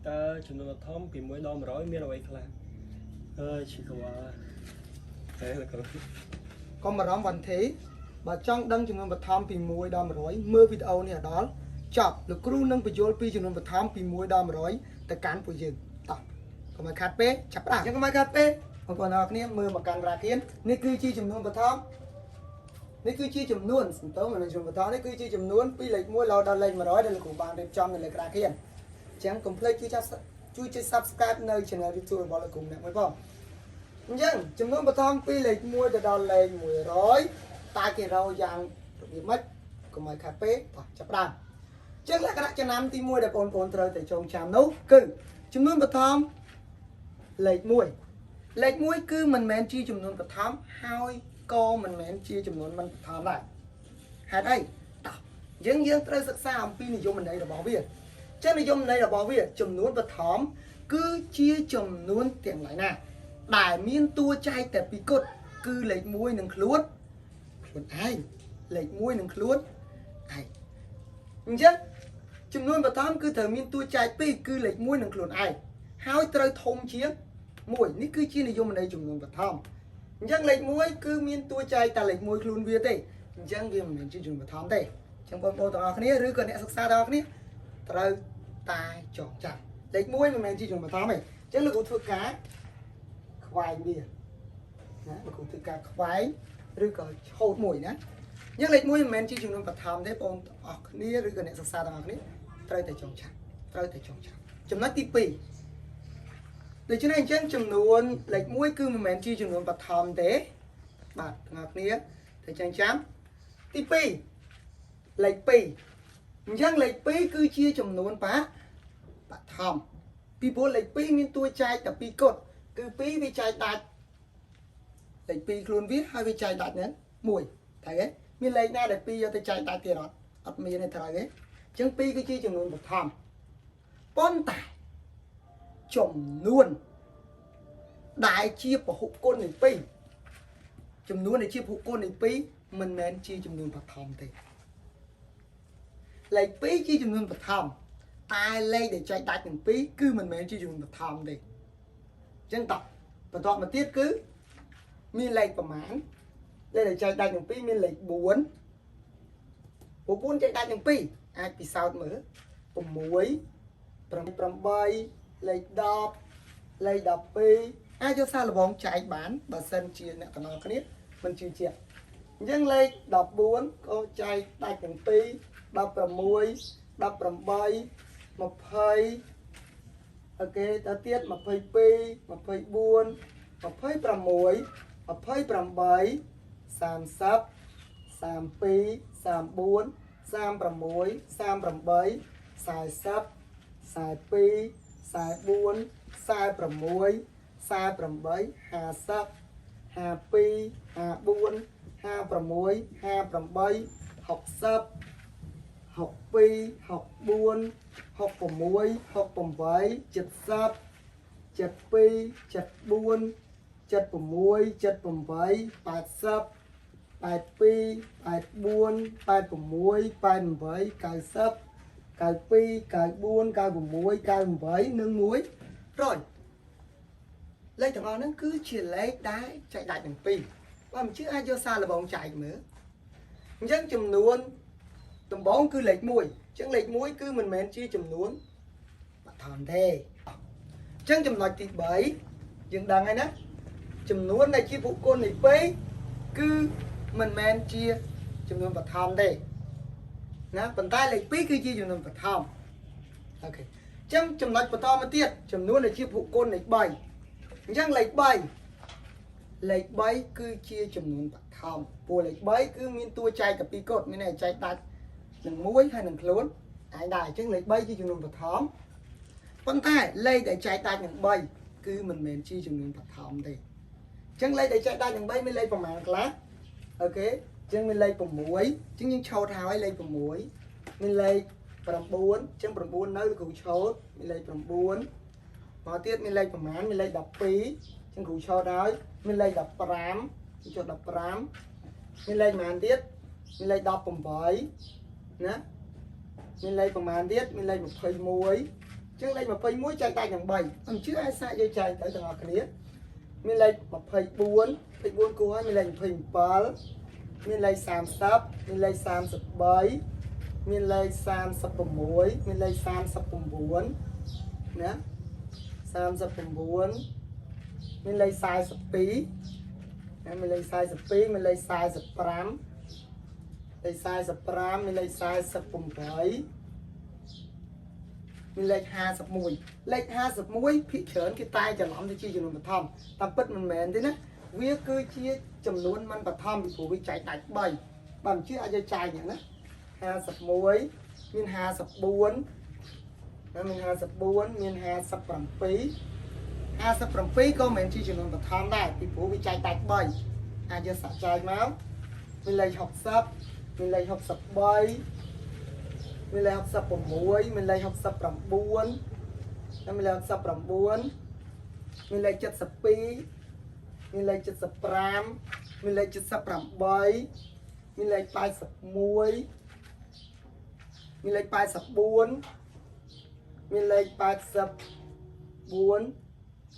តើចំនួនបឋមពី1ដល់100មានអ្វីខ្លះអើយឈឺក្បាលតែលោកគ្រូ កុំបារម្ភវ៉ាន់ធីបើចង់ដឹងចំនួនបឋមពី1ដល់100មើលវីដេអូនេះឲ្យដល់ចប់លោកគ្រូនឹងបញ្យល់ពីចំនួនបឋមពី1ដល់100ទៅកាន់ពួកយើងតោះកុំឲ្យខាត់ពេកចាប់ផ្ដើមអញ្ចឹងកុំឲ្យខាត់ពេកបងប្អូនអរគ្នាមើលមកកាន់រាគៀននេះគឺជាចំនួនបឋមនេះគឺជាចំនួនសំទោសមិនមែនចំនួនបឋមនេះគឺជាចំនួនពីលេខ1រហូតដល់លេខ100ដែលលោកគ្រូបានរៀបចំនៅលើក្រាគៀនអញ្ចឹងកុំភ្លេចជួយចាប់ជួយចុច Subscribe នៅ Channel YouTube របស់លោកគ្រូម្នាក់មួយផង អញ្ចឹងចំនួនបឋមពីលេខ1ទៅដល់លេខ100តើគេរកយ៉ាងរបៀបម៉េចកុំឲ្យខាត់ពេកតោះចាប់ផ្ដើមអញ្ចឹងលក្ខណៈចំណាំទី1ដែលបងប្អូនត្រូវតែចងចាំនោះគឺចំនួនបឋមលេខ1លេខ1គឺមិនមែនជាចំនួនបឋមហើយក៏មិនមែនជាចំនួនមិនបឋមដែរហេតុអីតោះយើងយើងត្រូវសិក្សាអំពីនិយមន័យរបស់វាអញ្ចឹងនិយមន័យរបស់វាចំនួនបឋមគឺជាចំនួនទាំងឡាយណា ដែលមានតួចែកតែពីរគត់គឺលេខ1និងខ្លួនខ្លួនឯងលេខ1និងខ្លួនឯងអញ្ចឹងចំនួនបឋមគឺត្រូវមានតួចែកពីរគឺលេខ1និងខ្លួនឯងហើយត្រូវធំជាង1នេះគឺជានិយមន័យចំនួនបឋមអញ្ចឹងលេខ1គឺមានតួចែកតែលេខ1ខ្លួនវាទេអញ្ចឹងវាមិនមែនជាចំនួនបឋមទេអញ្ចឹងបងប្អូនទាំងអស់គ្នាឬក៏អ្នកសិក្សាទាំងអស់គ្នាត្រូវតែចងចាំលេខ1មិនមែនជាចំនួនបឋមទេអញ្ចឹងលោកគ្រូធ្វើការ ខ្វែងវាណាលោកគ្រូធ្វើការខ្វែងឬក៏ឆូតមួយណាអញ្ចឹងលេខ1មិនមែនជាចំនួនបឋមទេបងប្អូនទាំងអស់គ្នាឬក៏អ្នកសិក្សាទាំងអស់គ្នាត្រូវតែចងចាំត្រូវតែចងចាំចំណុចទី2ដូច្នេះអញ្ចឹងចំនួនលេខ1គឺមិនមែនជាចំនួនបឋមទេបាទទាំងអស់គ្នាត្រូវចងចាំទី2លេខ2អញ្ចឹងលេខ2គឺជាចំនួនបឋមពីព្រោះលេខ2មានតួចែកតែ2គត់ គឺ2វាចែកដាច់លេខ2ខ្លួនវាហើយវាចែកដាច់ហ្នឹង1ត្រូវទេមានលេខណាដែល2យកទៅចែកដាច់ទៀតអត់អត់មានទេត្រូវទេអញ្ចឹង2គឺជាចំនួនបឋមប៉ុន្តែចំនួនដែលជាពហុគុណនៃ2ចំនួនដែលជាពហុគុណនៃ2មិនមែនជាចំនួនបឋមទេលេខ2ជាចំនួនបឋមតែលេខដែលចែកដាច់នឹង2គឺមិនមែនជាចំនួនបឋមទេ អញ្ចឹងតោះបន្ទាប់មកទៀតគឺមានលេខប្រមាណលេខដែលចែកដាច់នឹង2មានលេខ4ព្រោះ4ចែកដាច់នឹង2អាចពិសោធន៍មើល6 8លេខ10លេខ12អាចយកសារលបងចែកបានបើសិនជាអ្នកទាំងអស់គ្នាមិនជឿជាក់អញ្ចឹងលេខ14ក៏ចែកដាច់នឹង2 16 18 20 OK ទៅទៀត22 24 26 28 30 32 34 36 38 40 42 44 46 48 50 52 54 56 58 60 62 64 66 68 70 72 74 76 78 80 82 84 86 88 90 92 94 96 98និង100លេខទាំងអស់ហ្នឹងគឺជាលេខដែលចែកដាច់នឹង2បើមិនជឿអាចយកសារលបងចែកមើលអញ្ចឹងចំនួនដំបូងគឺលេខ1អញ្ចឹងលេខ1គឺមិនមែនជាចំនួនបឋមទេអញ្ចឹងចំណុចទី3យើងដឹងហើយណាចំនួនដែលជាបុគ្គលនៃ2គឺមិនមែនជាចំនួនបឋមទេណាប៉ុន្តែលេខ2គឺជាចំនួនបឋម OK អញ្ចឹងចំណុចបន្តមកទៀតចំនួនដែលជាបុគ្គលនៃ3អញ្ចឹងលេខ3លេខ3គឺជាចំនួនបឋមព្រោះលេខ3គឺមានតួចែកតែពីរគត់មានន័យចែកដាច់នឹង1ហើយនឹងខ្លួនឯងដែរអញ្ចឹងលេខ3ជាចំនួនបឋមប៉ុន្តែលេខដែលចែកដាច់នឹង3គឺមិនមែនជាចំនួនបឋមទេអញ្ចឹងលេខដែលចែកដាច់នឹង3មានលេខប្រមាណខ្លះ OK អញ្ចឹងមានលេខ6អញ្ចឹងយើងឆោតហើយលេខ6មានលេខ9អញ្ចឹង9នៅគ្រូឆោតមានលេខ9មកទៀតមានលេខប្រមាណមានលេខ12អញ្ចឹងគ្រូឆោតហើយមានលេខ15ចុច15មានលេខប្រមាណទៀតមានលេខ18ណាមានលេខប្រមាណទៀតមានលេខ21 ចឹងលេខ21ចែកដាច់នឹង3អញ្ជើញឲ្យសាកយកចែកទៅទាំងអស់គ្នាមានលេខ24 24គូហើយមានលេខ27មានលេខ30មានលេខ33មានលេខ36មានលេខ39ណា39មានលេខ42ណាមានលេខ42មានលេខ45លេខ45មានលេខ48មានលេខ51លេខ51ភាគច្រើនគេតែច្រឡំទៅជាចំនួនបឋមតាមពិតមិនមែនទេណាវាគឺជាចំនួនមិនបឋមពីព្រោះវាចែកដាច់3បើមិនជឿអាចយកចែកយ៉ាងណា51មាន54ណាមាន54មាន57 57ក៏មិនមែនជាចំនួនបឋមដែរពីព្រោះវាចែកដាច់3អាចយកសាក់ចែកមកមានលេខ60មានលេខ63មានលេខ66មានលេខ69ហើយមានលេខ69មានលេខ72មានលេខ75មានលេខ78មានលេខ81មានលេខ84មានលេខ84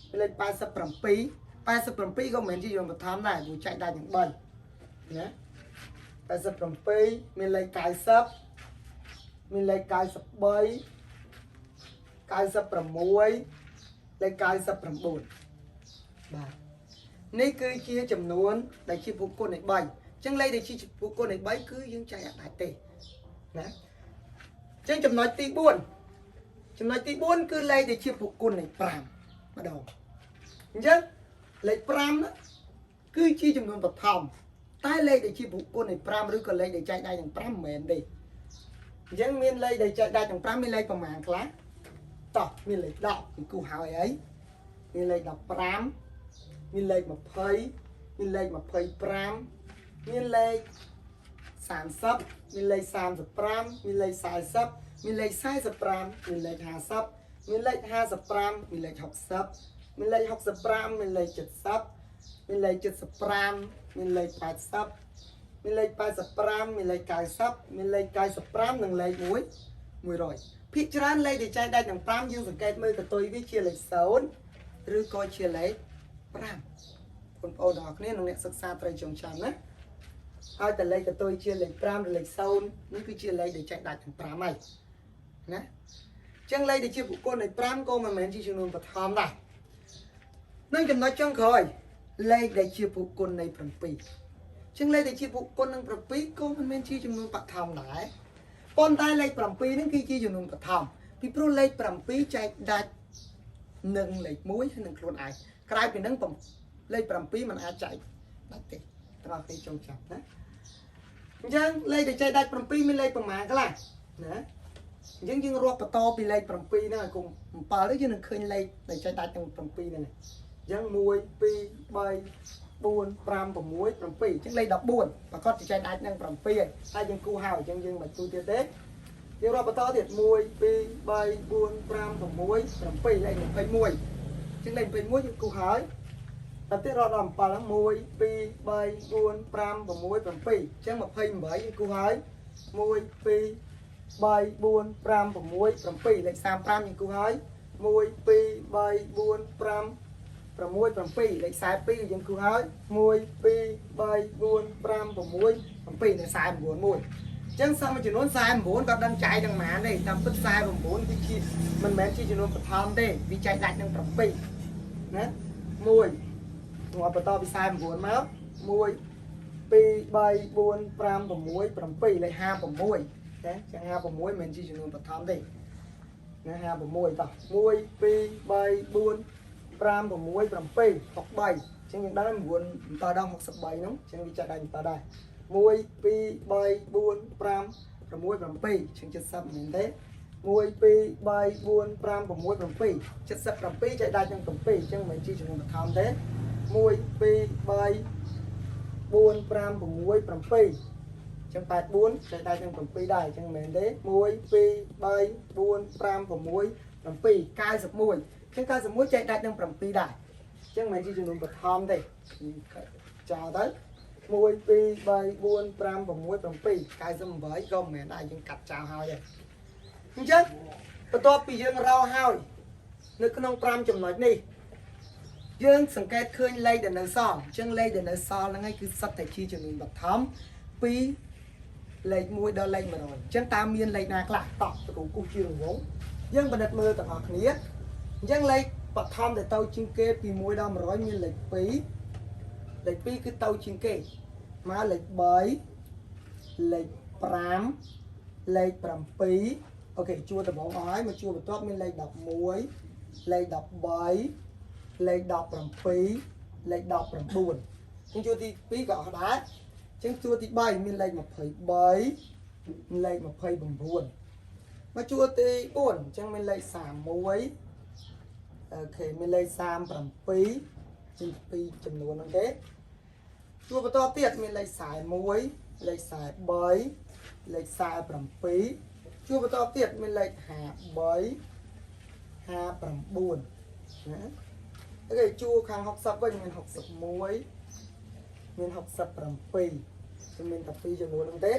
មានលេខ87 87ក៏មិនមែនជាចំនួនបឋមដែរព្រោះចែកដាច់ទាំង3ណា87មានលេខ90មានលេខ93 96លេខ99បាទនេះគឺជាចំនួនដែលជាភូគុណនៃ3អញ្ចឹងលេខដែលជាភូគុណនៃ3គឺយើងចែកអត់ដាច់ទេណាអញ្ចឹងចំណុចទី4ចំណុចទី4គឺលេខដែលជាភូគុណនៃ5ម្ដងអញ្ចឹងលេខ5ណាគឺជាចំនួនបឋមតែលេខដែលជាភូគុណនៃ5ឬក៏លេខដែលចែកដាច់នឹង5មិនមែនទេអញ្ចឹងមានលេខដែលចែកដាច់នឹង5មានលេខប្រមាណខ្លះតោះមានលេខ10ពីគូហើយអីមានលេខ15មានលេខ20មានលេខ25មានលេខ30មានលេខ35មានលេខ40មានលេខ45មានលេខ50មានលេខ55មានលេខ60មានលេខ65មានលេខ70មានលេខ75មានលេខ80មានលេខ85មានលេខ90មានលេខ95និងលេខ1 100ភាគច្រើនលេខដែលចែកដាច់នឹង5យើងសង្កេតមើលកតុយវាជាលេខ0ឬក៏ជាលេខ5បងប្អូនទាំងអស់គ្នានិងអ្នកសិក្សាត្រូវចងចាំណាហើយតែលេខកតុយជាលេខ5ឬលេខ0នេះគឺជាលេខដែលចែកដាច់ទាំង5ហើយណាអញ្ចឹងលេខដែលជាបុគ្គលនៃ5ក៏មិនមែនជាចំនួនបឋមដែរនឹងចំណុចចុងក្រោយលេខដែលជាបុគ្គលនៃ7អញ្ចឹងលេខដែលជាបុគ្គលនឹង7ក៏មិនមែនជាចំនួនបឋមដែរប៉ុន្តែលេខ7ហ្នឹងគឺជាចំនួនបឋមពីព្រោះលេខ7ចែកដាច់នឹងលេខ1ហើយនឹងខ្លួនឯងក្រៅពីហ្នឹងលេខ7มันអាចចែកដាច់ទេទាំងអស់គ្នាចងចាំណាអញ្ចឹងលេខដែលចែកដាច់7មានលេខប្រមាណខ្លះណាអញ្ចឹងយើងរាប់បន្តពីលេខ7ហ្នឹងឲ្យគុំ7ទៅយើងនឹងឃើញលេខដែលចែកដាច់ទាំង7ហ្នឹងអញ្ចឹង1 2 3 4 5 6 7អញ្ចឹងលេខ14ប្រកាសជាចែកដាច់នឹង7ហើយហើយយើងគូហើយអញ្ចឹងយើងមិនគូទៀតទេយើងរាប់បន្តទៀត1 2 3 4 5 6 7លេខ21អញ្ចឹងលេខ21យើងគូហើយតទៀតរត់ដល់7ហ្នឹង1 2 3 4 5 6 7អញ្ចឹង28យើងគូហើយ1 2 3 4 5 6 7លេខ35យើងគូហើយ1 2 3 4 5 6 7លេខ42យើងគូហើយ1 2 3 4 5 6 7នៅ49មួយអញ្ចឹងសមួយចំនួន49ក៏ដឹងចែកទាំងប៉ុន្មានទេតាមពិត49គឺជាមិនមែនជាចំនួនបឋមទេវាចែកដាច់នឹង7ណា1ងាប់បន្តពី49មក1 2 3 4 5 6 7លេខ56ចាចឹង56មិនមែនជាចំនួនបឋមទេណា56តោះ1 2 3 4 5 6 7 63អញ្ចឹងយើងដឹង9 7ដង63ហ្នឹងអញ្ចឹងវាចាក់ដាច់7ដែរ1 2 3 4 5 6 7ជាង70មែនទេ1 2 3 4 5 6 7 77ចែកដាច់នឹង7អញ្ចឹងមិនមែនជាចំនួនបឋមទេ1 2 3 4 5 6 7ចឹង84ចែកដាច់នឹង7ដែរអញ្ចឹងមិនមែនទេ1 2 3 4 5 6 7 91ចឹង91ចែកដាច់នឹង7ដែរអញ្ចឹងមិនមែនជាចំនួនបឋមទេចោលទៅ1 2 3 4 5 6 7 98ក៏មិនមែនដែរយើងកាត់ចោលហើយដែរអញ្ចឹង បន្ទាប់ពីយើងរកហើយនៅក្នុង5ចំណុចនេះយើងសង្កេតឃើញលេខដែលនៅសល់អញ្ចឹងលេខដែលនៅសល់ហ្នឹងឯងគឺសុទ្ធតែជាចំនួនបឋមពីលេខ1ដល់លេខ100អញ្ចឹងតើមានលេខណាខ្លះតោះតកូគូសជារង្វង់យើងពិនិត្យមើលទាំងអស់គ្នាអញ្ចឹងលេខបឋមដែលទៅជាងគេពី1ដល់100មានលេខ2លេខ2គឺទៅជាងគេមកលេខ3លេខ5លេខ7 OK ជួរដំបូងអស់ហើយមកជួរបន្ទាប់មានលេខ11លេខ13លេខ17លេខ19ជាងជួរទី2ក៏អស់ដែរជាងជួរទី3មានលេខ23លេខ29មកជួរទី4អញ្ចឹងមានលេខ31 OK មានលេខ37ជាង2ចំនួនហ្នឹងទេជួរបន្ទាប់ទៀតមានលេខ41លេខ43លេខ47ជួរបន្តទៀតមានលេខ53 59ណា OK ជួរខាង60វិញមាន61មាន67គឺមានតែ2ចំនួនហ្នឹងទេ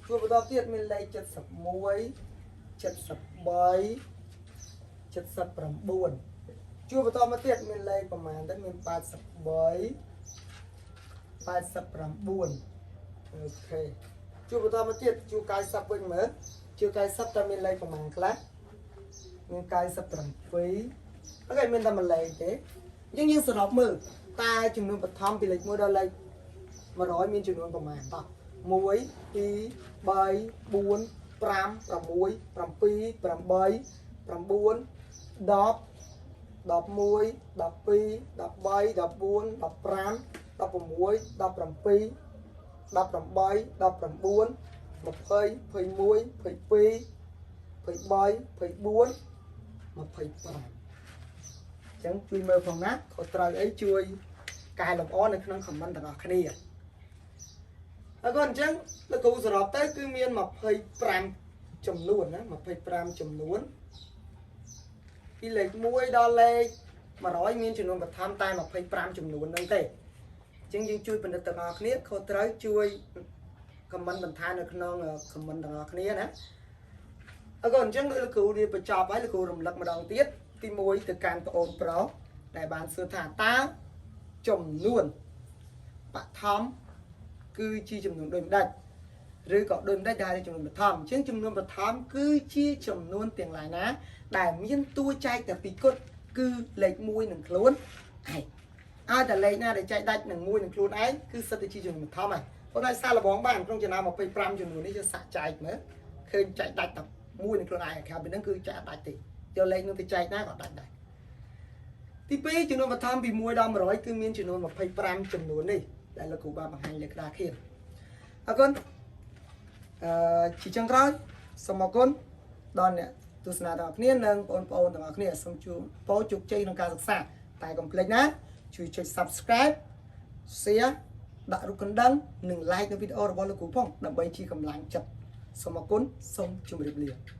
ជួរបន្តទៀតមានលេខ71 73 79ជួរបន្តមកទៀតមានលេខប្រមាណទៅមាន83 89 OK ជួរបន្តមកទៀតជួរ90វិញមើលជួរ90តើមានលេខប្រមាណខ្លះមាន97 OK មានតែមួយលេខទេអញ្ចឹងយើងសរុបមើលតើចំនួនបឋមពីលេខ1ដល់លេខ100មានចំនួនប្រមាណតោះ1 2 3 4 5 6 7 8 9 10 11 12 13 14 15 16 17 18 19 20 21 22 23 24 25អញ្ចឹងជួយមើលផងណាខុសត្រូវអីជួយកែលម្អនៅក្នុង comment ទាំងអស់គ្នាហើយក៏អញ្ចឹងលោកគ្រូសរុបទៅគឺមាន25ចំនួនណា25ចំនួនពីលេខ1ដល់លេខ100មានចំនួនបឋមតែ25ចំនួនហ្នឹងទេអញ្ចឹងយើងជួយពិនិត្យទាំងអស់គ្នាខុសត្រូវជួយ comment បន្ថែមនៅក្នុង comment ទាំងអស់គ្នាណាអរគុណអញ្ចឹងលោកគ្រូរៀបបញ្ចប់ហើយលោកគ្រូរំលឹកម្ដងទៀតទី1ទៅកាន់ប្អូនប្រុសដែលបានសួរថាតើចំនួនបឋមគឺជាចំនួនដូចម្ដេចឬក៏ដូចម្ដេចដែលចំនួនបឋមអញ្ចឹងចំនួនបឋមគឺជាចំនួនទាំងឡាយណា ដែលមានតួចែកតែពីរគត់គឺលេខ1នឹងខ្លួនឯងឲ្យតែលេខណាដែលចែកដាច់នឹង1នឹងខ្លួនឯងគឺសិតតែជាចំនួនបឋមហើយប៉ុន្តែសាកល្បងបានក្នុងចំណោម25ចំនួននេះយើងសាកចែកមើលឃើញចែកដាច់តែ1នឹងខ្លួនឯងក្រៅពីហ្នឹងគឺចែកអត់ដាច់ទេយកលេខនឹងទៅចែកណាក៏ដាច់ដែរទី2ចំនួនបឋមពី1ដល់100គឺមានចំនួន25ចំនួននេះដែលលោកគ្រូបានបង្ហាញលើក្តារខៀនអរគុណអឺជាចុងក្រោយសូមអរគុណដល់អ្នកទស្សនាទាំងអស់គ្នានិងបងប្អូនទាំងអស់គ្នាសូមជួបពរជោគជ័យក្នុងការសិក្សាតែកុំភ្លេចណាជួយចុច Subscribe Share ដាក់រូបកណ្ដឹងនិង Like នៅវីដេអូរបស់លោកគ្រូផងដើម្បីជាកម្លាំងចិត្តសូមអរគុណសូមជម្រាបលា។